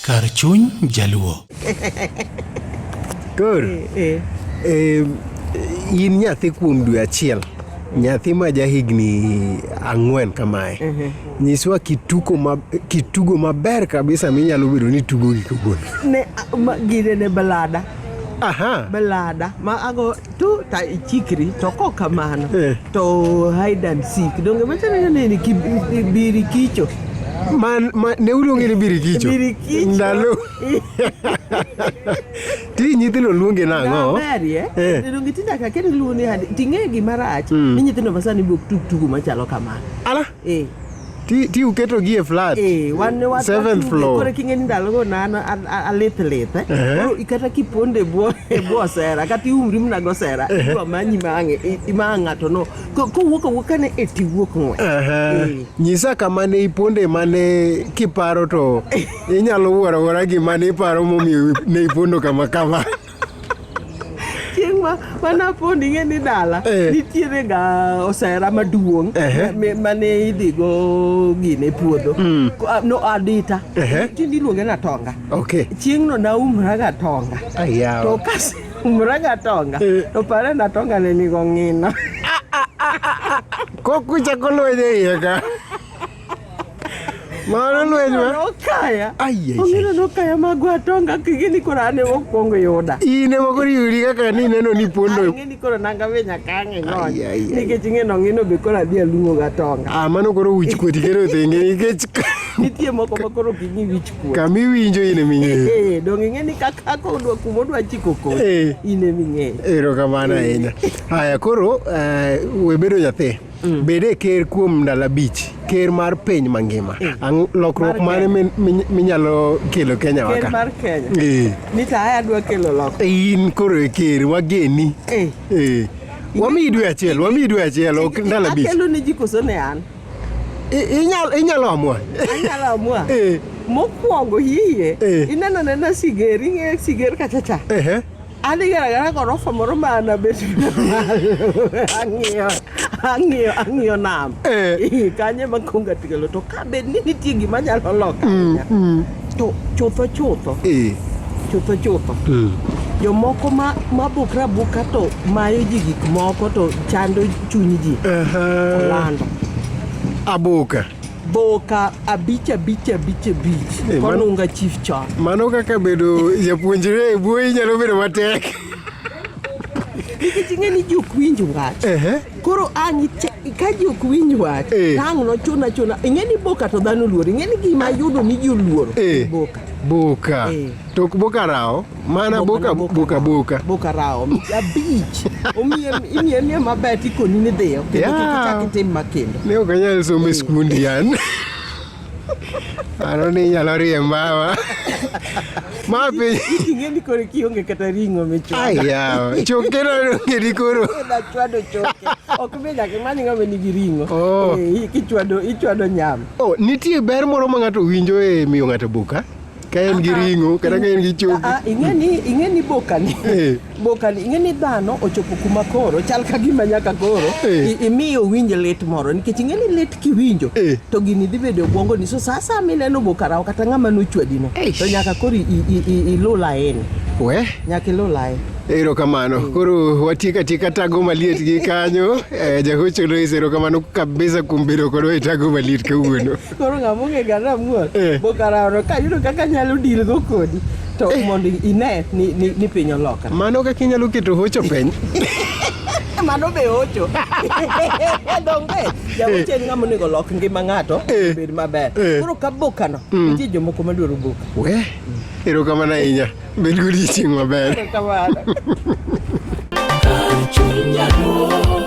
Kar chuny jaluo. Koro Eh, eh, in nyathi kuom dwe achiel, nyathi ma jahigni 4 kamae, nyiswa kituko ma, kitugo maber kabisa minyalo bedo ni tugo gi kawuono. Ne ma, gine ne balada. Aha. Balada ma ago tu ta ichikri to kok kamano Eh. to hide and seek donge machalo nini birikicho. Man, ma, ne uluonge ni birikicho. Birikicho. Ndalo. Ti nyithindo luonge nang'o? Maber Eh. Donge tinde kaka iluongo ni hide ting'e gima rach ni nyithindo masani be ok tug tugo machalo kamano. Ala, Eh. ti uketo gi e flat. Eh, wan ne wa Seventh floor. Koro king'e ni ndalogo na an alith lith. eh. Koro kata kiponde e bwo osera kata iumri mana gosera idwa manyi ma ang' ng'ato no kowuok awuoka ne e tiwuok ng'wech. Eh. Nyisa kama ne iponde mane kiparo to inyalo wuoro awuora gima ne iparo momiyo ne ipondo kama kama. Chieng' ma manapondo ing'e ni dala Eh. nitiere ga osera maduong' Ehe. mane idhi go gine e puodho. No adita. Ehe. Tinde iluonge na tonga. Okay. Chieng'no naumra ga tonga. Ayaw. To kaseumra ga tonga Eh. to pare na tonga ne nigo ng'ino. Kokuchako lweny e iye ka. Mano lweny ma. Nokaya. Ai, ai, ai. Ong'ino nokaya magwa tonga kigini koro an ema okwongo yuda. In ema koro iyudi kaka nineno ni pondo. Ang'e ni koro nanga be nyaka ang' Ai, ing'ony. ai, ai. Nikech ing'e ni ong'ino be koro adhi alung'o ga tonga. Ah, mano koro wich kuot ikelo thenge nikech Nitie moko ma koro ok ing'i wich kuot. kama iwinjo in ema ing'eyo. Eh, donge ing'e ni kaka odwa kuma odwa chiko kodi Eh. in ema ing'eyo. Erokamano ahinya. Haya koro we bedo nyathi. Bed e ker kuom ndalo 5, ker mar piny mangima. Lokruok Mar mane minyalo kelo Kenya Ker waka? mar Kenya. Eh. Ni to aya adwa kelo lokruok. In koro e ker, wageni. Eh. Eh. Wamiyi dwe achiel, wamiyi dwe achiel, ok ndalo 5. Akelo ne ji koso ne an? Inyalo amua. Anyalo amua. Eh. Mokwongo hie, Eh. ineno nena Siger, ing'eyo Siger kacha cha. Ehe. Adhi gara gara gorofa moro ma an abet malo. Ang'iyo nam. Eh. Eh, Kanyo ema kuongo atikelo to ka bed ni nitie gima nyalo loko ahinya. To chutho chutho. Eh. Chutho chutho. Jomoko ma bukra buka to mayo ji gik moko to chando chuny ji. Olando. Aboka. Boka 5 5 5 5. Eh, Konunga chief chon. Mano kaka bedo japuonjre e bwo nyalo bedo matek. Nikech ing'e ni ji ok winj wach. Ehe. Koro ang' ka ji ok winj wach, Eh. to ang' nochuna chuna. Ing'e ni boka to dhano oluoro. Ing'e ni gima ayudo ni ji oluoro. Eh. Boka. Boka. Eh. To ok boka rawo, mana boka boka boka. Boka rawo. 5. Omiye imiye miye maber tikoni ni dhiyo. Kendo kik Yeah. ichak itim ma kendo. Ne ok anyal somo e skundi an. Ano ni inyalo riemba ma. Ma piny. Ing'e ni koro kionge kata ring'o michwado. Ai yawa. Choke no onge ni koro. Nachwado choke. Ok be nyaka imany ng'ama nigi ring'o. Oh. Eh, kichwado ichwado nyama. Oh, nitie ber moro ma ng'ato winjo e miyo ng'ato boka? Ka en gi ring'o kata ka en gi choke. Ah, ing'e ni bokani. Eh. Bokani ing'e ni dhano ochopo kuma koro chal ka gima nyaka koro Eh. imiyo winj lit moro nikech ing'e ni lit kiwinjo Eh. to gini dhi bedo e obwongoni. So sa asaya mineno boka rawo kata ng'ama nochwadino Eish. to nyaka koro ilu laini. We? Nyaka ilu laini. Erokamano. Koro watieko atieka tago maliet gi kanyo. Jahocho Lois, erokamano kabisa kuom bedo kodwa e tago maliet kawuono. Koro ng'ama ong'e ga ramuor, Eh. boka rawono kayudo kaka anyalo deal go kodi to mondo ine ni piny olokre. Mano kaka inyalo keto hocho piny. Mano be hocho. Donge jahocho en ng'ama onego olok ngima ng'ato Eh. obed maber. Eh. Koro ka bokano, nitie jomoko madwaro boka. We, erokamano ahinya. Bed godiechieng' maber. Erokamano. Kar chuny jaluo.